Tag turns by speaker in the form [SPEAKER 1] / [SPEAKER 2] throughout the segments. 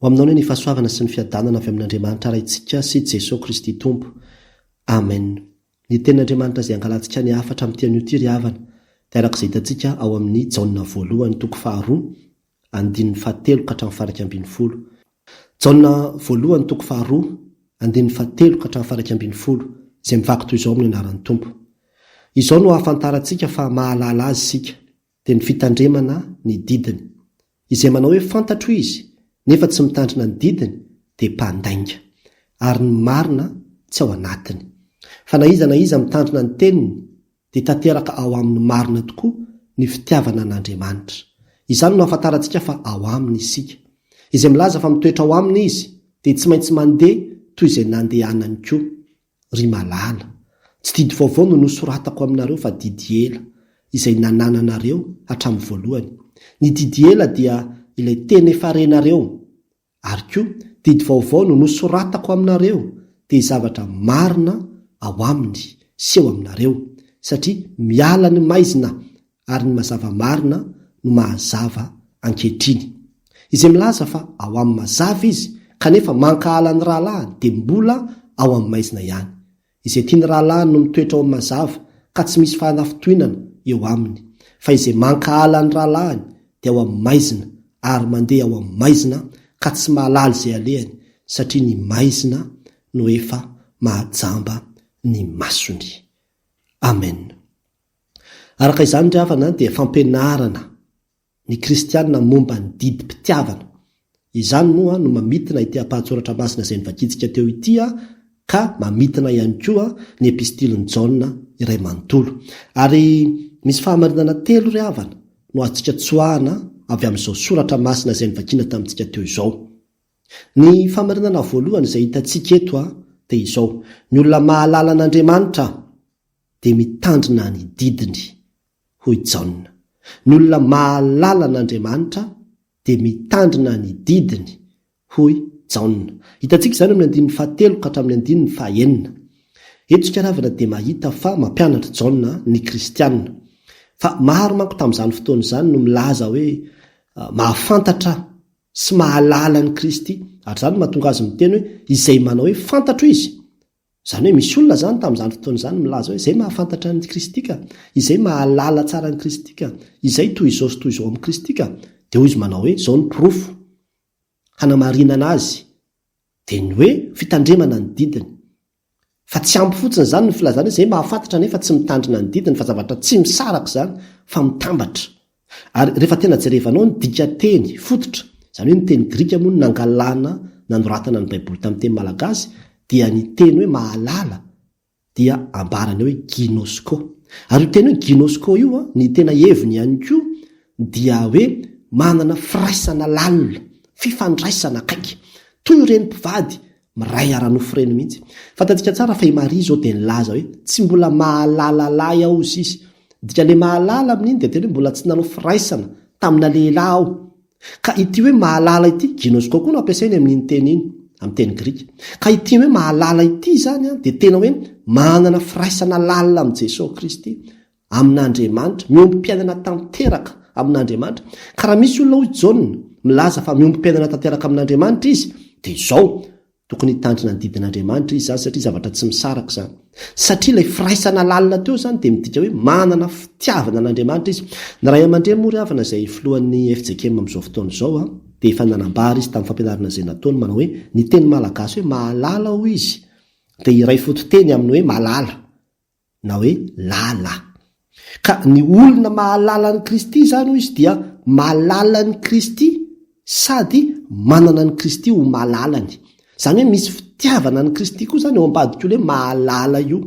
[SPEAKER 1] Ho aminao anie ny fahasoavana sy ny fiadanana avy amin'Andriamanitra Raintsika sy Jesoa Kristy Tompo. Amen. Ny Tenin'Andriamanitra izay angalantsika ny hafatra amin'ity anio ity ry havana, dia araka izay hitantsika ao amin'ny Jaona voalohany toko faharoa, andininy fahatelo ka hatramin'ny faha-11. Jaona voalohany toko faharoa, andininy fahatelo ka hatramin'ny faha-11, izay mivaky toy izao amin'ny anaran'ny Tompo. Izao no ahafantarantsika fa mahalala Azy isika, dia ny fitandremana ny didiny. Izay manao hoe fantatro izy, nefa tsy mitandrina ny didiny, dia mpandainga, ary ny marina tsy ao anatiny. Fa na iza na iza mitandrina ny teniny, dia tanteraka ao aminy marina tokoa ny fitiavana an'Andriamanitra. Izany no ahafantarantsika fa ao aminy isika. Izay milaza fa mitoetra ao aminy izy, dia tsy maintsy mandeha toy izay nandehanany koa. Ry malala, tsy didy vaovao no nosoratako aminareo fa didy ela, izay nanananareo hatramin'ny voalohany. Ny didy ela dia ilay teny efa renareo. Ary koa, didy vaovao no nosoratako aminareo, dia zavatra marina ao aminy sy eo aminareo, satria miala ny maizina ary ny mazava marina no mahazava ankehitriny. Izay milaza fa ao amin'ny mazava izy kanefa mankahala ny rahalahiny dia mbola ao amin'ny maizina ihany. Izay tia ny rahalahiny no mitoetra ao amin'ny mazava ka tsy misy fahanafintohinana eo aminy. Fa izay mankahala ny rahalahiny dia ao amin'ny maizina ary mandeha ao amin'ny maizina ka tsy mahalala izay alehany satria ny maizina no efa mahajamba ny masony. Amen. Araka izany ry havana dia fampianarana ny kristiana momba ny didim-pitiavana. Izany moa no mamintina ity ampahan-tsoratra masina izay novakintsika teo ity ka mamintina ihany koa ny epistilin'i Jaona iray manontolo. Ary misy fahamarinana telo ry havana no azontsika tsoahana avy amin'izao soratra masina izay novakiana tamintsika teo izao. Ny fahamarinana voalohany izay hitantsika eto dia izao, ny olona mahalala an'Andriamanitra dia mitandrina ny didiny, hoy Jaona. Ny olona mahalala an'Andriamanitra dia mitandrina ny didiny, hoy Jaona. Hitantsika izany amin'ny andininy fahatelo ka hatramin'ny andininy fahaenina. Eto isika ravina dia mahita fa mampianatra Jaona ny kristiana. Fa maro manko tamin'izany fotoana izany no milaza hoe mahafantatra sy mahalala an'i Kristy. Ary izany no mahatonga azy miteny hoe izay manao hoe fantatro izy Izany hoe misy olona izany tamin'izany fotoana izany milaza hoe izay mahafantatra an'i Kristy ka, izay mahalala tsara an'i Kristy ka, izay toy izao sy toy izao amin'i Kristy ka, dia hoy izy manao hoe izao no porofo hanamarinana azy, dia ny hoe fitandremana ny didiny. Fa tsy ampy fotsiny izany ny filazana hoe izay mahafantatra nefa tsy mitandrina ny didiny fa zavatra tsy misaraka izany fa mitambatra. Ary rehefa tena jerevanao ny dikanteny fototra, izany hoe ny teny grika moa no nangalana nanoratana ny Baiboly tamin'ny teny malagasy, dia ny teny hoe mahalala dia ambarany hoe ginosko. Ary io teny hoe ginosko io, ny tena heviny ihany koa dia hoe manana firaisana lalina, fifandraisana akaiky. Toy ireny mpivady Miray ara-nofo ireny mihitsy. Fantatsika tsara fa i Maria izao dia nilaza hoe, Tsy mbola mahalala lahy aho, hozy izy. Ny dikan'ilay mahalala amin'iny dia tena hoe mbola tsy nanao firaisana tamina lehilahy aho. Ka ity hoe mahalala ity, ginosko koa no ampiasainy amin'iny teny iny, amin'ny teny grika. Ka ity hoe mahalala ity izany dia tena hoe manana firaisana lalina amin'i Jesoa Kristy. amin'Andriamanitra, miombom-piainana tanteraka amin'Andriamanitra. Ka raha misy olona, hoy Jaona, milaza fa miombom-piainana tanteraka amin'Andriamanitra izy, dia izao, tokony hitandrina ny didin'Andriamanitra izy izany satria zavatra tsy misaraka izany. Satria ilay firaisana lalina teo izany dia midika hoe manana fitiavana an'Andriamanitra izy. Ny ray aman-dreny moa ry havana izay filohan'ny fjkm amin'izao fotoana izao dia efa nanambara izy tamin'ny fampianarana izay nataony manao hoe ny teny malagasy hoe mahalala hoy izy dia iray fototeny amin'ny hoe malala. na hoe lala. Ka ny olona mahalala an'i Kristy izany hoy izy dia malala an'i Kristy sady manana an'i Kristy ho malalany. Izany hoe misy fitiavana an'i Kristy koa izany ao ambadik'io hoe mahalala io.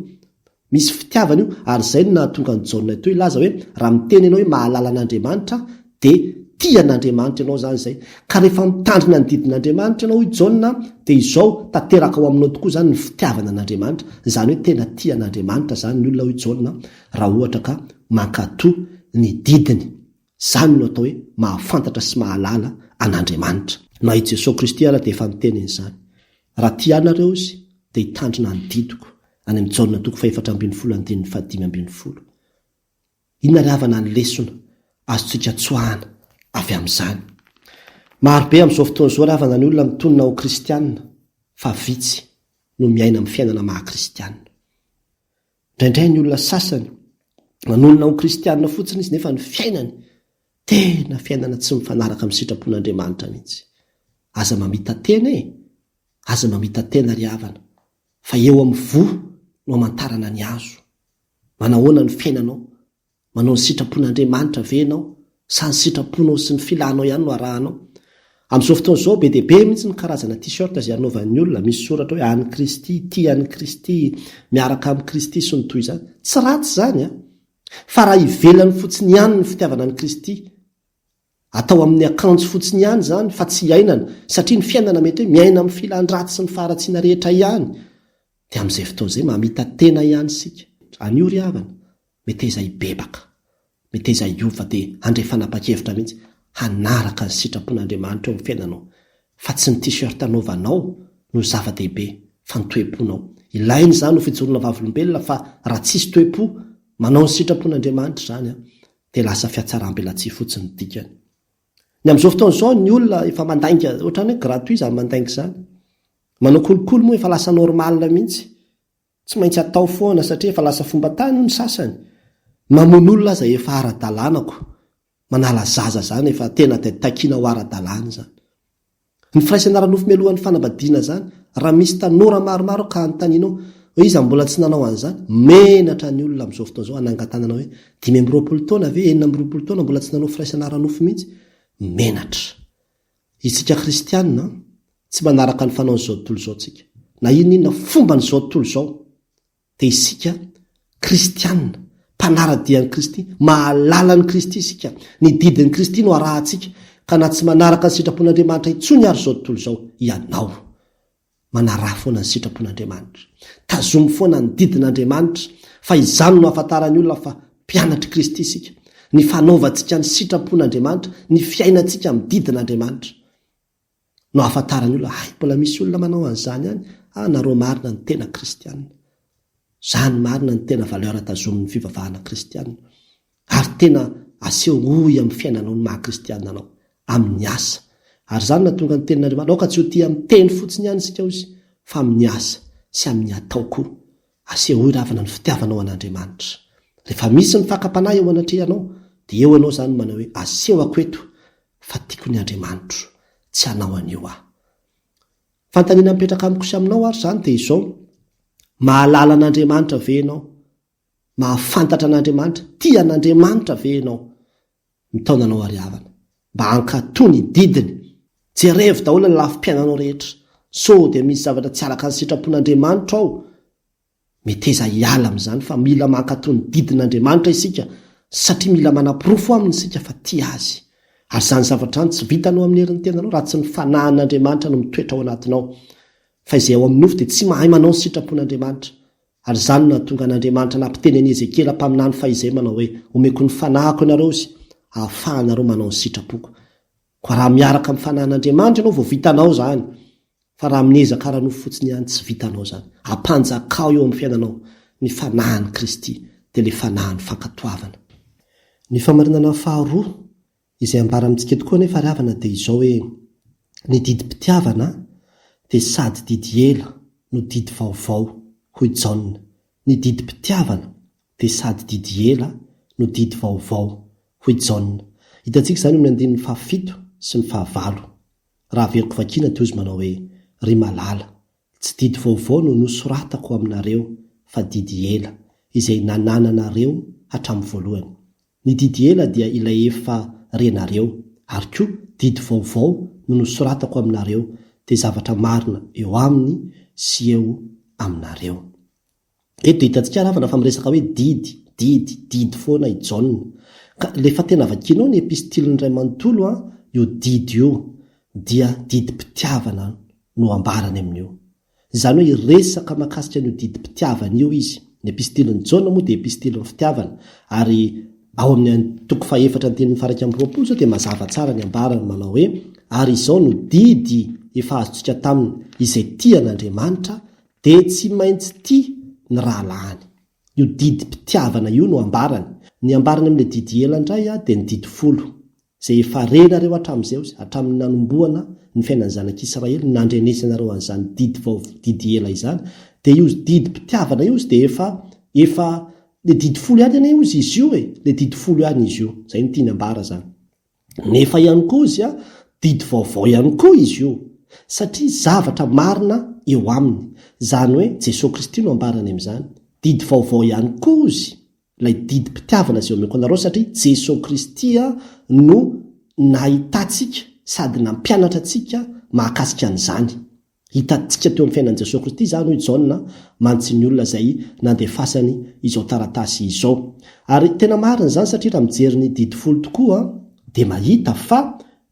[SPEAKER 1] Misy fitiavana io ary izay no nahatonga an'i Jaona teo hilaza hoe raha miteny ianao hoe mahalala an'Andriamanitra dia tia an'Andriamanitra ianao izany izay. Ka rehefa mitandrina ny didin'Andriamanitra ianao, hoy Jaona, dia izao, tanteraka ao aminao tokoa izany ny fitiavana an'Andriamanitra. Izany hoe tena tia an'Andriamanitra izany ny olona, hoy Jaona, raha ohatra ka mankatò ny didiny. Izany no atao hoe mahafantatra sy mahalala an'Andriamanitra. Na i Jesoa Kristy ara dia efa niteny an'izany. Raha tia Ahy nareo Izy, dia hitandrina ny didiko. Any amin'ny Jaona toko fahefatra ambinifolo andininy fahadimy ambinifolo. Inona ry havana ny lesona azontsika tsoahana avy amin'izany? Marobe amin'izao fotoana izao ry havana ny olona mitonona ho kristiana fa vitsy no miaina amin'ny fiainana maha kristiana. Indraindray ny olona sasany manonona ho kristiana fotsiny izy nefa ny fiainany tena fiainana tsy mifanaraka amin'ny sitrapon'Andriamanitra mihitsy. Aza mamita-tena e! Aza mamita-tena ry havana fa eo amin'ny voa no amantarana ny hazo. Manahoana ny fiainanao? Manao ny sitrapon'Andriamanitra ve ianao sa ny sitraponao sy ny filanao ihany no arahanao? Amin'izao fotoana izao, be dia be mihitsy ny karazana t-shirt izay anaovan'ny olona, misy soratra hoe an'i Kristy, tia an'i Kristy, miaraka amin'i Kristy sy ny toy izany. Tsy ratsy izany an! Fa raha ivelany fotsiny ihany ny fitiavana an'i Kristy, atao amin'ny akanjo fotsiny ihany izany fa tsy iainana, satria ny fiainana mety hoe miaina amin'ny filan-dratsy sy ny faharatsiana rehetra ihany, dia amin'izay fotoana izay mamita-tena ihany isika. Anio ry havana, Meteza hibebaka, meteza hiova dia handray fanapan-kevitra mihitsy hanaraka ny sitrapon'Andriamanitra eo amin'ny fiainanao fa tsy ny t-shirt anaovanao no zava-dehibe fa ny toe-ponao. Ilaina izany ho fijoroana vavolombelona fa raha tsisy toe-po manao ny sitrapon'Andriamanitra izany dia lasa fihatsaram-belatsihy fotsiny ny dikany. Ny amin'izao fotoana izao ny olona efa mandainga ohatran'ny hoe gratuit izany mandainga izany. Manao kolikoly moa efa lasa normal mihitsy. Tsy maintsy atao foana satria efa lasa fomban-tany hoy ny sasany. Mamono olona aza efa ara-dalàna ko. Manala zaza zany efa tena dia takiana ho ara-dalàna izany. Ny firaisana ara-nofo mialohan'ny fanambadiana zany, raha misy tanora maromaro ka anontanianao hoe iza mbola tsy nanao an'izany, menatra ny olona amin'izao fotoana izao hanangan-tanana hoe 25 taona ve, 26 taona mbola tsy nanao firaisana ara-nofo mihitsy? Menatra. Isika kristiana, tsy manaraka ny fanaon'izao tontolo izao tsika. Na inona inona fomban'izao tontolo izao, dia isika kristiana, mpanara-dia an'i Kristy, mahalala an'i Kristy isika, ny didin'i Kristy no arahantsika, ka na tsy manaraka ny sitrapon'Andriamanitra intsony ary izao tontolo izao, ianao Manaraha foana ny sitrapon'Andriamanitra. Tazomy foana ny didin'Andriamanitra, fa izany no ahafantaran'ny olona fa mpianatr'i Kristy isika. Ny fanaovantsika ny sitrapon'Andriamanitra, ny fiainantsika amin'ny didin'Andriamanitra, no ahafantaran'ny olona, hay, mbola misy olona manao an'izany ihany, ah, nareo marina ny tena kristiana. Izany marina ny tena valeur tazomin'ny fivavahana kristiana. Ary tena asehoy amin'ny fiainanao ny maha kristiana anao, amin'ny asa. Ary izany no nahatonga ny tenin'Andriamanitra, aoka tsy ho tia amin'ny teny fotsiny ihany isika hoy izy, fa amin'ny asa sy amin'ny atao koa. Asehoy ravina ny fitiavanao an'Andriamanitra. Rehefa misy ny fakam-panahy eo anatrehanao, dia eo ianao izany no manao hoe, asehoko eto fa tiako ny Andriamanitro, tsy hanao an'io aho. Fanontaniana mipetraka amiko sy aminao ary izany dia izao, mahalala an'Andriamanitra ve ianao? Mahafantatra an'Andriamanitra, tia an'Andriamanitra ve ianao? Mitaona anao àry havana, mba hankatò ny didiny. Jerevo daholo ny lafim-piainanao rehetra, sao dia misy zavatra tsy araka ny sitrapon'Andriamanitra ao. Meteza hiala amin'izany fa mila mankatò ny didin'Andriamanitra isika, satria mila manaporofo aminy isika fa tia azy. Ary izany zavatra izany tsy vitanao amin'ny herin'ny tenanao raha tsy ny fanahin'Andriamanitra no mitoetra ao anatinao. Fa izay ao amin'ny nofo dia tsy mahay manao ny sitrapon'Andriamanitra. Ary izany no nahatonga an'Andriamanitra nampiteny an'i Ezekiela mpaminany fahizay manao hoe, Homeko ny fanahiko ianareo izy, hahafahanareo manao ny sitrapoko. Koa raha miaraka amin'ny fanahin'Andriamanitra ianao vao vitanao izany, fa raha amin'ny ezaka ara-nofo fotsiny ihany tsy vitanao izany. Ampanjakao eo amin'ny fiainanao ny fanahin'i Kristy, dia ilay fanahin'ny fankatoavana. Ny famarinana faharoa Izay ambara amintsika eto koa anefa ry havana dia izao hoe, ny didim-pitiavana dia sady didy ela no didy vaovao, hoy Jaona. Ny didim-pitiavana dia sady didy ela no didy vaovao, hoy Jaona. Hitantsika izany eo amin'ny andininy fahafito sy ny fahavalo. Raha averiko vakiana dia hozy manao hoe, Ry malala, tsy didy vaovao no nosoratako aminareo fa didy ela, izay nanananareo hatramin'ny voalohany. Ny didy ela dia ilay efa renareo, ary koa didy vaovao no nosoratako aminareo, dia zavatra marina eo aminy sy eo aminareo. Eto dia hitantsika aravana fa miresaka hoe didy, didy, didy foana i Jaona. Ka rehefa tena vakianao ny epistiliny iray manontolo an, io didy io dia didim-pitiavana no ambarany amin'io. Izany hoe hiresaka mahakasika an'io didim-pitiavana io izy. Ny epistilin'i Jaona moa dia epistilin'ny fitiavana, ary ao amin'ny toko fahefatra andininy faha-21 izao dia mazava tsara ny ambarany manao hoe, Ary izao no didy efa azontsika taminy, izay tia an'Andriamanitra dia tsy maintsy tia ny rahalahiny. Io didim-pitiavana io no ambarany. Ny ambarany amin'ilay didy ela indray dia ny didy folo. Izay efa renareo hatramin'izay ozy, hatramin'ny nanombohana ny fiainan'ny zanak'Israely, ny nandrenesanareo an'izany didy vao, didy ela izany, dia io didim-pitiavana io ozy dia efa, efa, ilay didy folo ihany anie ozy izy io e, ilay didy folo ihany izy io. Izay no tiany ambara izany. Nefa ihany koa ozy a, didy vaovao ihany koa izy io, satria zavatra marina eo aminy. Izany hoe Jesoa Kristy no ambarany amin'izany. Didy vaovao ihany koa ozy ilay didim-pitiavana izay omeko anareo satria Jesoa Kristy no nahitantsika sady nampianatra antsika mahakasika an'izany. Hitantsika teo amin'ny fiainan'i Jesoa Kristy izany hoy Jaona mantsy ny olona izay nandefasany izao taratasy izao. Ary tena marina izany satria raha mijery ny didy folo tokoa dia mahita fa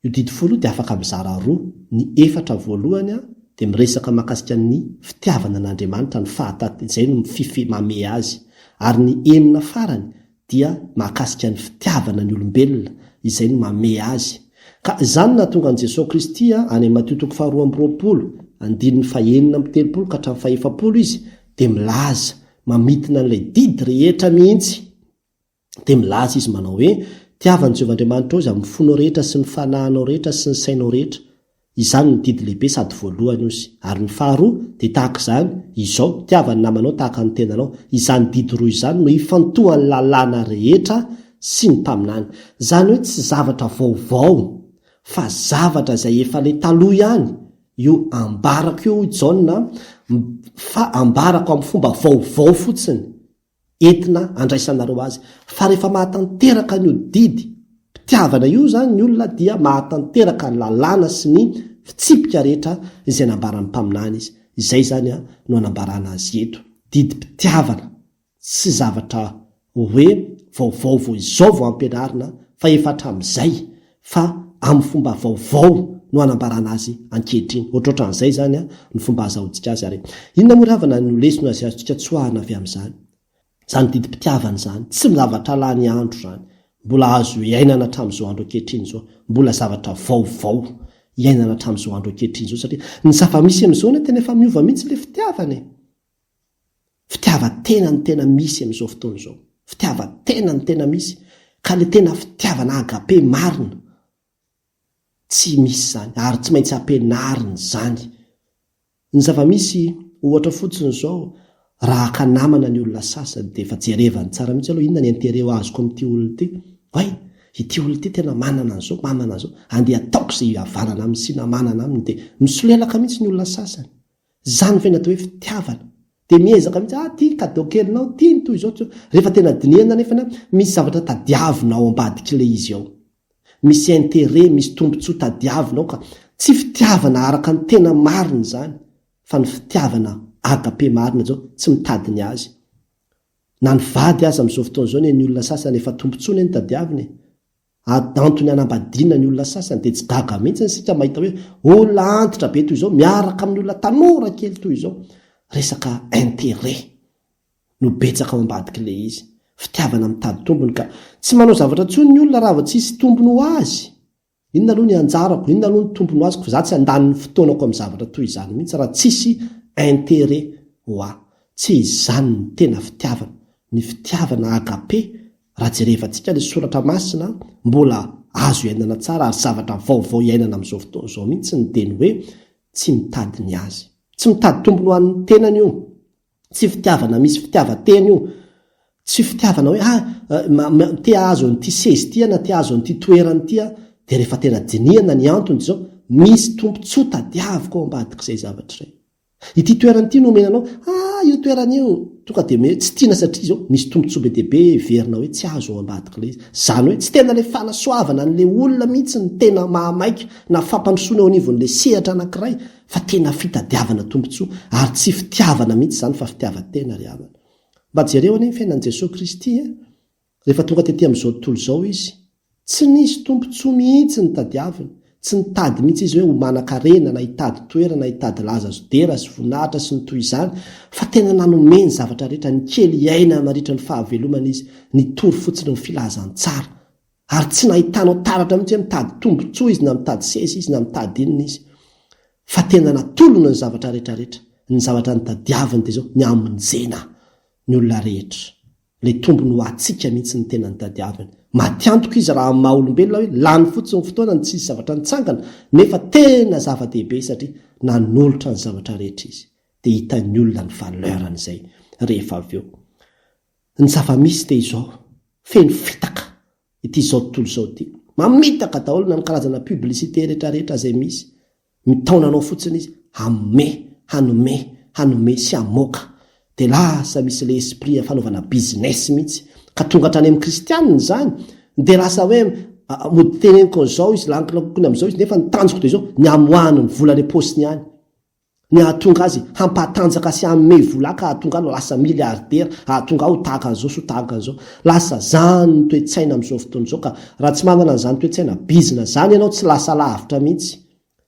[SPEAKER 1] Io didy folo io dia afaka mizara roa, ny efatra voalohany dia miresaka mahakasika ny fitiavana an'Andriamanitra, ny fahatat, izay no mififi mamehy azy, ary ny enina farany dia mahakasika ny fitiavana ny olombelona, izay no mamehy azy. Ka izany no nahatonga an'i Jesoa Kristy any amin'ny Matio toko faharoa amby roapolo, andininy fahenina amby telopolo ka hatramin'ny fahefapolo izy dia milaza, mamintina an'ilay didy rehetra mihitsy. Dia milaza izy manao hoe, Tiava an'i Jehovah Andriamanitrao izy amin'ny fonao rehetra sy ny fanahinao rehetra sy ny sainao rehetra. Izany no didy lehibe sady voalohany, hozy. Ary ny faharoa dia tahaka izany, izao, Tiava ny namanao tahaka ny tenanao. Izany didy roa izany no ifantohan'ny lalàna rehetra sy ny mpaminany. Izany hoe tsy zavatra vaovao, fa zavatra izay efa ilay taloha ihany, io ambarako io, hoy Jaona, fa ambarako amin'ny fomba vaovao fotsiny. entina andraisanareo azy fa rehefa mahatanteraka an'io didy mpitiavana io izany ny olona dia mahatanteraka ny lalàna sy ny fitsipika rehetra izay nambaran'ny mpaminany izy. Izay izany no anambarana azy eto. Didim-pitiavana tsy zavatra hoe vaovao vao izao vao ampianarina fa efa hatramin'izay fa amin'ny fomba vaovao no anambarana azy ankehitriny. Ohatrohatran'izay izany ny fomba azahoantsika azy. Ary inona moa ry havana no lesona izay azontsika tsoahana avy amin'izany? Izany didim-pitiavana izany, tsy zavatra lany andro izany, mbola azo iainana hatramin'izao andro ankehitriny izao, mbola zavatra vaovao iainana hatramin'izao andro ankehitriny izao satria ny zava-misy amin'izao anie tena efa miova mihitsy ilay fitiavana e! Fitiavan-tena no tena misy amin'izao fotoana izao. Fitiavan-tena no tena misy. Ka ilay tena fitiavana agape marina, tsy misy izany. Ary tsy maintsy ampianarina izany. Ny zava-misy, ohatra fotsiny izao, raha haka namana ny olona sasany dia efa jerevany tsara mihitsy aloha inona ny intérêt ho azoko amin'ity olona ity. Oay, ity olona ity tena manana an'izao, manana an'izao, andeha ataoko izay hihavanana aminy sy hinamanana aminy dia misolelaka mihitsy ny olona sasany. Izany ve ny atao hoe fitiavana? Dia miezaka mihitsy, ah ity cadeau kelinao, ity ny toy izao, toy izao. Rehefa tena dinihana anefa an, misy zavatra tadiavina ao ambadik'ilay izy ao. Misy intérêt, misy tombontsoa tadiavina ao ka tsy fitiavana araka ny tena marina izany, fa ny fitiavana agape marina izao tsy mitady ny azy. Na ny vady aza amin'izao fotoana izao anie ny olona sasany efa tombontsoa anie no tadiavina e. Antony hanambadiana ny olona sasany dia tsy gaga mihitsy isika mahita hoe olona antitra be toy izao miaraka amin'ny olona tanora kely toy izao. Resaka intérêt no betsaka ao ambadik'ilay izy. Fitiavana mitady tombony ka tsy manao zavatra intsony ny olona raha vao tsisy tombony ho azy. Inona aloha ny anjarako, inona aloha ny tombony ho azoko fa za tsy handany ny fotoanako amin'ny zavatra toy izany mihitsy raha tsisy intérêt ho ahy. Tsy izany ny tena fitiavana. Ny fitiavana agape Raha jerevantsika ilay soratra masina mbola azo iainana tsara ary zavatra vaovao iainana amin'izao fotoana izao mihitsy ny teny hoe tsy mitady ny azy. Tsy mitady tombony ho an'ny tenany io. Tsy fitiavana misy fitiavan-tena io. Tsy fitiavana hoe ah te hahazo an'ity seza ity aho na te hahazo an'ity toerana ity aho. Dia rehefa tena dinihana ny antony dia izao, misy tombontsoa tadiaviko ao ambadik'izay zavatra izay. Ity toerana ity no omena anao, ah io toerana io tonga dia hoe tsy tiana satria izao misy tombontsoa be dia be heverina hoe tsy azo ao ambadik'ilay izy. Izany hoe tsy tena ilay fanasoavana an'ilay olona mihitsy no tena mahamaika na fampandrosoana eo anivon'ilay sehatra anankiray fa tena fitadiavana tombontsoa ary tsy fitiavana mihitsy izany fa fitiavan-tena ry havana. Mba jereo anie ny fiainan'i Jesoa Kristy e! Rehefa tonga tety amin'izao tontolo izao izy, tsy nisy tombontsoa mihitsy notadiaviny. Tsy nitady mihitsy izy hoe ho manan-karena na hitady toerana na hitady laza sy dera sy voninahitra sy ny toy izany, fa tena nanome ny zavatra rehetra, nikely aina nandritra ny fahavelomany izy, nitory fotsiny ny filazantsara. Ary tsy nahitanao taratra mihitsy hoe mitady tombontsoa izy na mitady seza izy na mitady inona izy. Fa tena natolony ny zavatra rehetra rehetra. Ny zavatra notadiaviny dia izao, ny hamonjena ny olona rehetra. Ilay tombony ho antsika mihitsy no tena notadiaviny. Matiantoka izy raha amin'ny maha olombelona hoe lany fotsiny ny fotoanany, tsy nisy zavatra nitsangana, nefa tena zava-dehibe satria nanolotra ny zavatra rehetra izy. Dia hitan'ny olona ny valeur-n'izay rehefa avy eo. Ny zava-misy dia izao, feno fitaka ity izao tontolo izao ity. Mamitaka daholo na ny karazana publicité rehetrarehetra izay misy. Mitaona anao fotsiny izy hanome, hanome, hanome sy hamoaka. Dia lasa misy ilay esprit fanaovana business mihitsy. Ka tonga hatrany amin'ny kristianina izany. Dia lasa hoe mody teneniko an'izao izy, lankolakokony amin'izao izy, nefa ny tanjoko dia izao, ny hamoahany ny vola any am-paosiny ihany. Ny hahatonga azy hampahatanjaka sy hanome vola ahy ka hahatonga ahy ho lasa milliardaire, hahatonga ahy ho tahaka an'izao sy ho tahaka an'izao. Lasa izany ny toe-tsaina amin'izao fotoana izao ka raha tsy manana an'izany toe-tsaina bizina izany ianao tsy lasa lavitra mihitsy.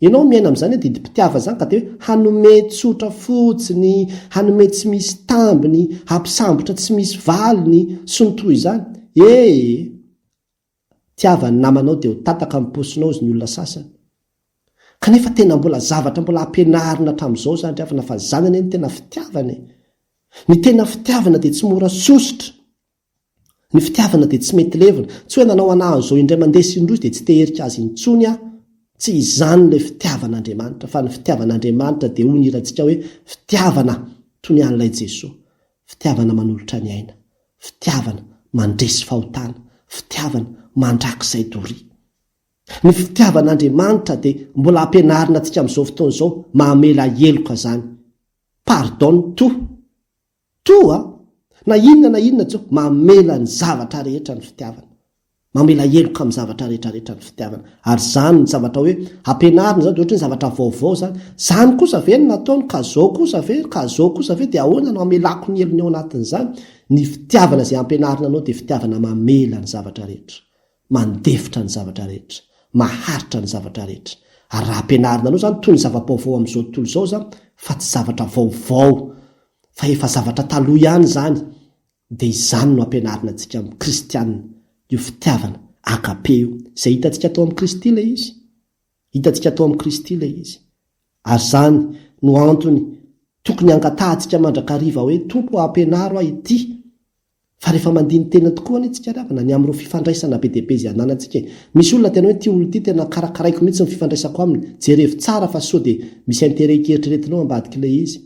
[SPEAKER 1] Ianao miaina amin'izany hoe didim-pitiavana izany ka dia hoe hanome tsotra fotsiny, hanome tsy misy tambiny, hampisambotra tsy misy valiny sy ny toy izany. Ee! Tiava ny namanao dia ho tataka amin'ny paosinao izy ny olona sasany. Kanefa tena mbola zavatra mbola ampianarina hatramin'izao izany ry havana fa izany anie no tena fitiavana e! Ny tena fitiavana dia tsy mora sosotra. Ny fitiavana dia tsy mety levona. Tsy hoe nanao anah an'izao indray mandeha sy indroa izy dia tsy te-herika azy intsony aho. Tsy izany ilay fitiavan'Andriamanitra fa ny fitiavan'Andriamanitra dia hoy ny hirantsika hoe fitiavana toy ny an'ilay Jesoa. Fitiavana manolotra ny aina. Fitiavana mandresy fahotana. Fitiavana mandrakizay doria. Ny fitiavan'Andriamanitra dia mbola ampianarina antsika amin'izao fotoana izao mamela heloka izany. Pardonne tout. Tout a! Na inona na inona tsy mamela ny zavatra rehetra ny fitiavana. Mamela heloka amin'ny zavatra rehetra rehetra ny fitiavana. Ary izany ny zavatra hoe ampianarina izany dia ohatran'ny hoe zavatra vaovao izany. Izany kosa ve no nataony ka zao kosa ve, ka zao kosa ve dia ahoana no hamelako ny helony ao anatin'izany? Ny fitiavana izay ampianarina anao dia fitiavana mamela ny zavatra rehetra. Mandefitra ny zavatra rehetra. Maharitra ny zavatra rehetra. Ary raha ampianarina anao izany toy ny zava-baovao amin'izao tontolo izao izany fa tsy zavatra vaovao fa efa zavatra taloha ihany izany dia izany no ampianarina antsika amin'ny kristiana, io fitiavana agape io, izay hitantsika tao amin'i Kristy ilay izy. Hitantsika tao amin'i Kristy ilay izy. Ary izany no antony tokony hangatahantsika mandrakariva hoe, Tompo ô, ampianaro aho ity. Fa rehefa mandini-tena tokoa anie tsika ry havana, ny amin'ireo fifandraisana be dia be izay ananantsika e. Misy olona tena hoe ity olona ity tena karakaraiko mihitsy ny fifandraisako aminy, jerevo tsara fa sao dia misy intérêt eritreretinao ambadik'ilay izy.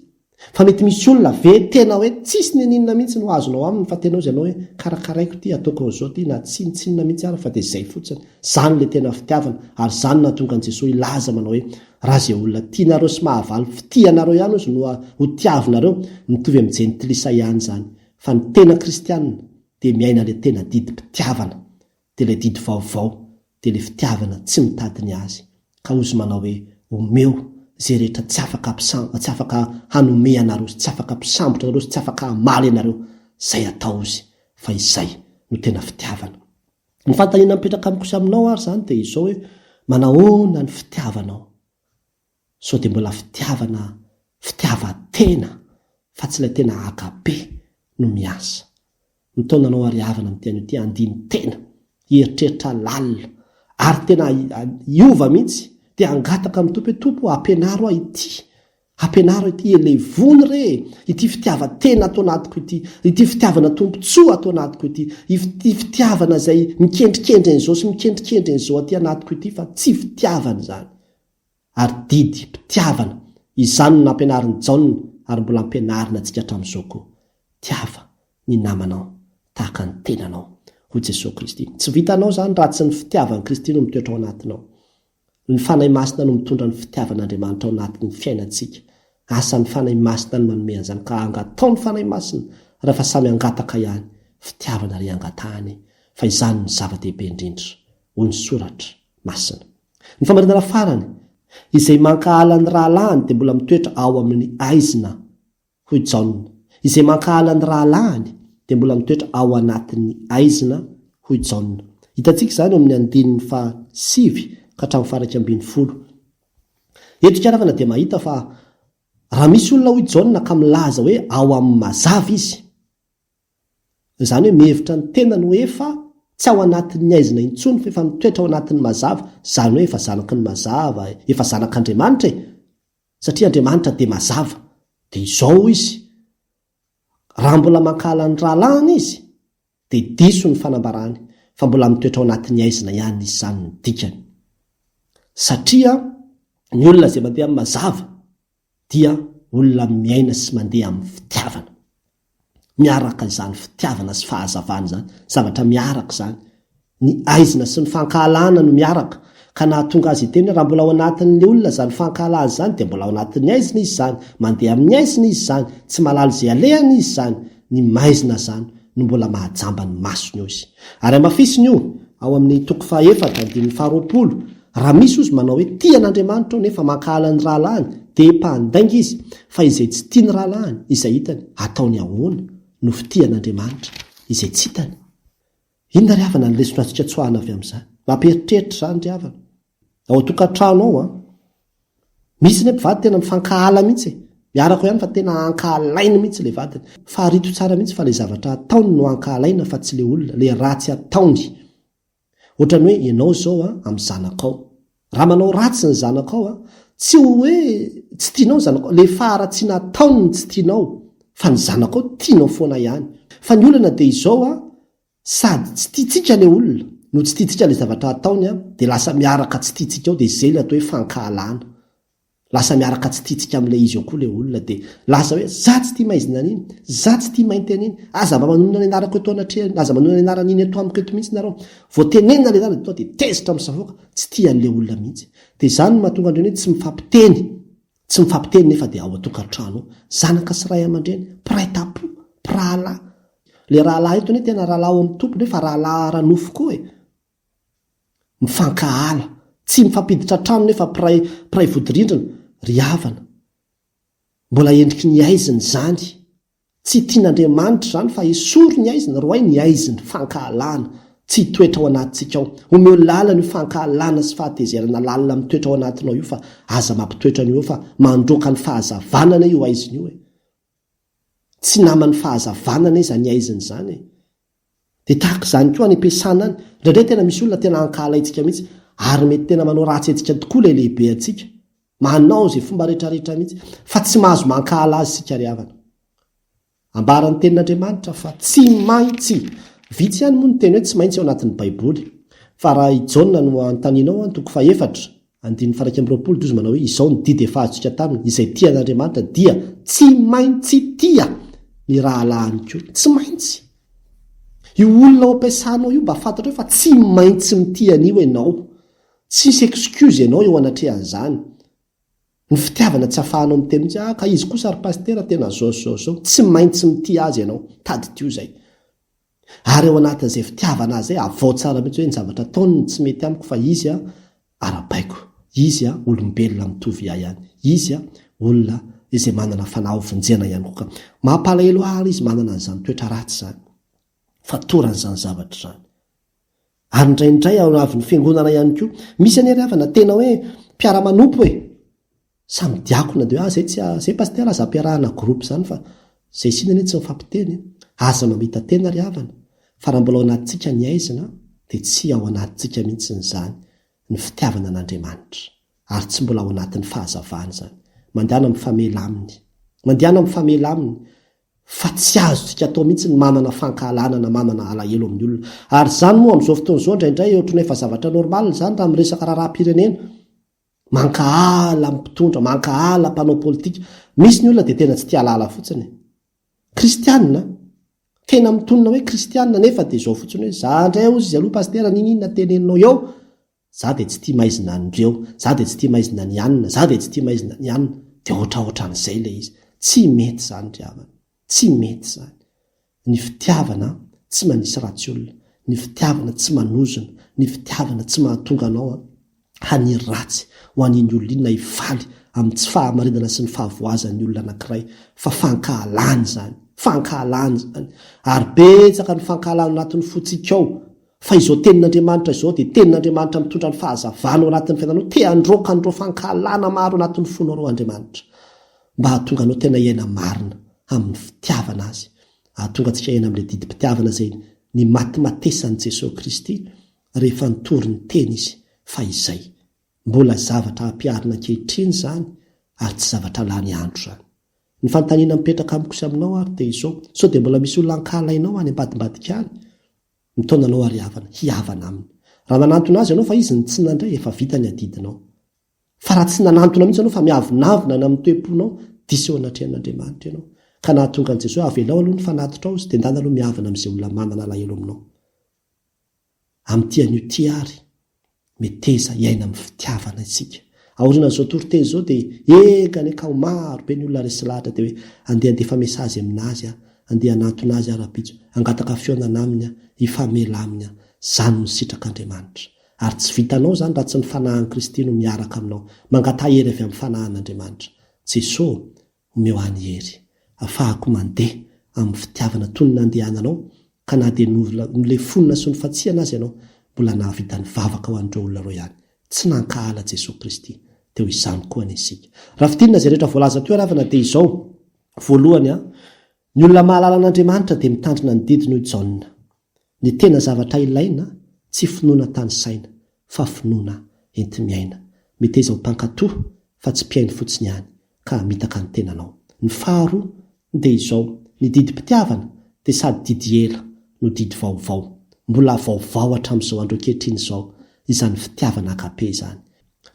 [SPEAKER 1] Fa mety misy olona ve tena hoe tsisy n'inon'inona mihitsy no azonao aminy fa tena ozy ianao hoe karakaraiko ity, ataoko an'izao ity na tsinontsinona mihitsy ary fa dia izay fotsiny. Izany ilay tena fitiavana ary izany no nahatonga an'i Jesoa hilaza manao hoe raha izay olona tianareo sy mahavaly fitia anareo ihany ozy no ho tiavinareo, mitovy amin'ny jentilisa ihany izany. Fa ny tena kristiana dia miaina ilay tena didim-pitiavana, dia ilay didy vaovao, dia ilay fitiavana tsy mitady ny azy. Ka hozy manao hoe, Omeo izay rehetra tsy afaka tsy afaka hanome anareo sy tsy afaka hampisambotra anareo sy tsy afaka hamaly anareo, izay atao hozy, fa izay no tena fitiavana. Ny fanontaniana mipetraka amiko sy aminao ary izany dia izao hoe, manahoana ny fitiavanao? Sao dia mbola fitiavana fitiavan-tena fa tsy ilay tena agape no miasa. Mitaona anao ary havana amin'ity anio ity handini-tena, hieritreritra lalina ary tena hiova mihitsy dia hangataka amin'ny Tompo hoe Tompo ô ampianaro aho ity, ampianaro aho ity, elevony re e, ity fitiavan-tena ato anatiko ity, ity fitiavana tombontsoa ato anatiko ity, ity fitiavana izay mikendrikendry an'izao sy mikendrikendry an'izao aty anatiko ity fa tsy fitiavana izany. Ary didy, mpitiavana, izany no nampianarin'i Jaona ary mbola ampianarina antsika hatramin'izao koa. Tiava ny namanao tahaka ny tenanao, hoy Jesoa Kristy. Tsy vitanao izany raha tsy ny fitiavan'i Kristy no mitoetra ao anatinao. Ny Fanahy Masina no mitondra ny fitiavan'Andriamanitra ao anatin'ny fiainantsika. Asan'ny Fanahy Masina ny manome an'izany ka angatao ny Fanahy Masina rehefa samy hangataka ihany. Fitiavana re angatahana e! Fa izany no zava-dehibe indrindra, hoy ny Soratra Masina. Ny famarinana farany, Izay mankahala ny rahalahiny dia mbola mitoetra ao amin'ny aizina, hoy Jaona. Izay mankahala ny rahalahiny dia mbola mitoetra ao anatin'ny aizina, hoy Jaona. Hitantsika izany eo amin'ny andininy fahasivy ka hatramin'ny faha-11. Eto ikaravana dia mahita fa raha misy olona, hoy Jaona, ka milaza hoe ao amin'ny mazava izy, Izany hoe mihevitra ny tenany ho efa tsy ao anatin'ny haizina intsony fa efa mitoetra ao anatin'ny mazava, izany hoe efa zanaky ny mazava, efa zanak'Andriamanitra e! Satria Andriamanitra dia mazava. Dia izao hoy izy, raha mbola mankahala ny rahalahiny izy, Dia diso ny fanambarany fa mbola mitoetra ao anatin'ny haizina ihany izy izany ny dikany. Satria ny olona izay mandeha amin'ny mazava dia olona miaina sy mandeha amin'ny fitiavana. Miaraka izany fitiavana sy fahazavana izany, zavatra miaraka izany. Ny aizina sy ny fankahalana no miaraka, ka nahatonga azy hiteny hoe raha mbola ao anatin'ilay olona izany fankahalana izany dia mbola ao anatin'ny aizina izy izany, mandeha amin'ny aizina izy izany, tsy mahalala izay alehany izy izany, ny maizina izany no mbola mahajamba ny masony hoy izy. Ary hamafisiny io ao amin'ny toko fahaefatra andininy faharoapolo, Raha misy ozy manao hoe tia an'Andriamanitra aho nefa mankahala ny rahalahiny dia mpandainga izy, fa izay tsy tia ny rahalahiny, izay hitany, ataony ahoana no fitia an'Andriamanitra izay tsy hitany? Inona ry havana ny lesona azontsika tsoahina avy amin'izany? Mampieritreritra izany ry havana. Ao an-tokantrano ao an! Misy anie mpivady tena mifankahala mihitsy e! Miaraka ao ihany fa tena ankahalainy mihitsy ilay vadiny. Farito tsara mihitsy fa ilay zavatra ataony no ankahalaina fa tsy ilay olona, ilay ratsy ataony. Ohatran'ny hoe ianao izao an, amin'ny zanakao. Raha manao ratsy ny zanakao an, tsy ho hoe tsy tianao ny zanakao, ilay faharatsiana ataony no tsy tianao, fa ny zanakao tianao foana ihany. Fa ny olana dia izao an, sady tsy tiantsika ilay olona, no tsy tiantsika ilay zavatra ataony an, dia lasa miaraka tsy tiantsika ao, dia izay ilay atao hoe fankahalana. Lasa miaraka tsy tiantsika amin'ilay izy eo koa ilay olona dia lasa hoe za tsy tia maizina an'iny, za tsy tia mainty an'iny, aza mba manonona ny anarako eto anatrehany, aza manonona ny anaran'iny eto amiko eto mihitsy nareo. Vao tenenina ilay anarana dia tonga dia tezitra misafoaka, tsy tia an'ilay olona mihitsy. Dia izany no mahatonga an'ireny hoe tsy mifampiteny, tsy mifampiteny nefa dia ao an-tokantrano ao, zanaka sy ray aman-dreny, mpiray tampo, mpirahalahy. Ilay rahalahy eto anie tena rahalahy ao amin'ny Tompo nefa rahalahy ara-nofo koa e. Mifankahala, tsy mifampiditra an-trano nefa mpiray mpiray vodirindrina, ry havana. Mbola endriky ny haizina izany. Tsy tian'Andriamanitra izany fa esory ny haizina, roahy ny haizina, fankahalana, tsy hitoetra ao anatintsika ao. Omeo lalana io fankahalana sy fahatezerana lalina mitoetra ao anatinao io fa aza mampitoetra an'io eo fa mandroaka ny fahazavana anie io haizina io e. Tsy naman'ny fahazavana anie izany haizina izany e. Dia tahaka izany koa any am-piasana any. Indraindray tena misy olona tena ankahalaintsika mihitsy, ary mety tena manao ratsy antsika tokoa ilay lehibe antsika. Manao izay fomba rehetrarehetra mihitsy. Fa tsy mahazo mankahala azy isika ry havana. Ambaran'ny Tenin'Andriamanitra fa tsy maintsy. Vitsy ihany moa ny teny hoe tsy maintsy ao anatin'ny Baiboly. Fa raha i Jaona no anontanianao an, toko fahefatra, Andininy faha-21 dia izy manao hoe, Izao ny didy efa azontsika taminy, izay tia an'Andriamanitra dia tsy maintsy tia ny rahalahiny koa. Tsy maintsy. Io olona ao am-piasanao io mba fantatrao fa tsy maintsy mitia an'io ianao. Tsisy excuse ianao eo anatrehan'izany. Ny fitiavana tsy afahanao miteny mihitsy, ah ka izy kosa ry pasitera tena zao sy zao sy zao. Tsy maintsy mitia azy ianao. Tadidio izay. Ary ao anatin'izay fitiavana azy izay, avao tsara mihitsy hoe ny zavatra ataony no tsy mety amiko fa izy ara-baiko, izy olombelona mitovy ahy ihany, izy olona izay manana fanahy ho vonjena ihany koa ka mampalahelo ahy ary izy manana an'izany toetra ratsy izany, fatoran'izany zavatra izany. Ary indraindray ao anavin'ny fiangonana ihany koa, misy anie ry havana tena hoe mpiara-manompo e! Samy diakona dia hoe ah zay tsy zay pasitera aza ampiarahana groupe zany fa zay sina anie tsy mifampiteny e! Aza mamita-tena ry havana fa raha mbola ao anatintsika ny aizina dia tsy ao anatintsika mihitsy izany ny fitiavana an'Andriamanitra ary tsy mbola ao anatin'ny fahazavana izany. Mandehana mifamela aminy. Mandehana mifamela aminy fa tsy azontsika atao mihitsy ny manana fankahalana na manana alahelo amin'ny olona. Ary izany moa amin'izao fotoana izao indraindray ohatran'ny efa zavatra normal izany raha miresaka raharaham-pirenena. Mankahala mpitondra, mankahala mpanao politika. Misy ny olona dia tena tsy tia halala fotsiny e. Kristianina, tena mitonona hoe kristianina nefa dia izao fotsiny hoe za indray hozy izy aloha pasitera n'inon'inona teneninao eo, za dia tsy tia maizina an'ireo, za dia tsy tia maizina an'i anona, za dia tsy tia maizina an'i anona. Dia ohatraohatran'izay ilay izy. Tsy mety izany ry havana. Tsy mety izany. Ny fitiavana tsy manisy ratsy olona, ny fitiavana tsy manozona, ny fitiavana tsy mahatonga anao haniry ratsy ho an'iny olona iny na hifaly amin'ny tsy fahamarinana sy ny fahavoazan'ny olona anankiray fa fankahalana izany, fankahalana izany. Ary betsaka ny fankahalana anatin'ny fontsika ao fa izao tenin'Andriamanitra izao dia tenin'Andriamanitra mitondra ny fahazavana ao anatin'ny fiainanao, te handroaka an'ireo fankahalana maro anatin'ny fonao ireo Andriamanitra. Mba hahatonga anao tena hiaina marina amin'ny fitiavana Azy, hahatonga antsika hiaina amin'ilay didim-pitiavana izay nimatimatesan'i Jesoa Kristy rehefa nitory ny teny Izy fahizay. Mbola zavatra ampiharina ankehitriny izany ary tsy zavatra lany andro izany. Ny fanontaniana mipetraka amiko sy aminao ary dia izao, sao dia mbola misy olona ankahalainao any ambadimbadika any? Mitaona anao ary havana, hihavana Aminy. Raha nanantona Azy ianao fa Izy no tsy nandray, efa vita ny adidinao. Fa raha tsy nanantona mihitsy ianao fa miavonavona any amin'ny toe-ponao, diso eo anatrehan'Andriamanitra ianao. Ka nahatonga an'i Jesoa hoe avelao aloha ny fanatitrao izy dia ndana aloha mihavana amin'izay olona manana alahelo aminao. Amin'ity anio ity àry, meteza hiaina amin'ny fitiavana isika. Aorianan'izao toriteny izao dia enga anie ka ho maro be ny olona resy lahatra dia hoe andeha handefa mesazy aminazy aho, andeha hanantona azy aho rahampitso, hangataka fihaonana aminy aho, hifamela aminy aho. Izany no sitrak'Andriamanitra. Ary tsy vitanao izany raha tsy ny Fanahin'i Kristy no miaraka aminao. Mangataha hery avy amin'ny Fanahin'Andriamanitra. Jeso ô, omeo ahy ny hery, afahako mandeha amin'ny fitiavana toy ny nandehananao, ka na dia nolefonina sy nofantsihana aza ianao, mbola nahavita nivavaka ho an'ireo olona ireo ihany. Tsy nankahala Jesoa Kristy. Dia ho izany koa anie isika. Raha fintinina izay rehetra voalaza teo ravana dia izao, voalohany, ny olona mahalala an'Andriamanitra dia mitandrina ny didiny hoy Jaona. Ny tena zavatra ilaina tsy finoana tanisaina fa finoana enti-miaina. Meteza ho mpankato fa tsy mpihaino fotsiny ihany ka hamitaka ny tenanao. Ny faharoa dia izao, ny didim-pitiavana dia sady didy ela no didy vaovao. Mbola vaovao hatramin'izao andro ankehitriny izao izany fitiavana agape izany.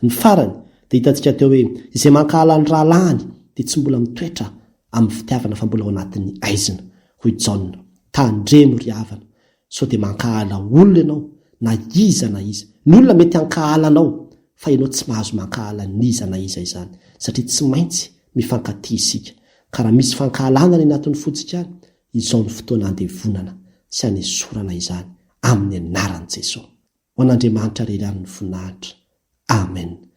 [SPEAKER 1] Ny farany dia hitantsika teo hoe izay mankahala ny rahalahiny dia tsy mbola mitoetra amin'ny fitiavana fa mbola ao anatin'ny aizina, hoy Jaona. Tandremo ry havana sao dia mankahala olona ianao na iza na iza. Ny olona mety hankahala anao fa ianao tsy mahazo mankahala n'iza na iza izany satria tsy maintsy mifankatia isika. Ka raha misy fankahalana any anatin'ny fontsika any, izao no fotoana handevonana sy hanesorana izany amin'ny anaran'i Jesoa. Ho an'Andriamanitra irery ihany ny voninahitra. Amen.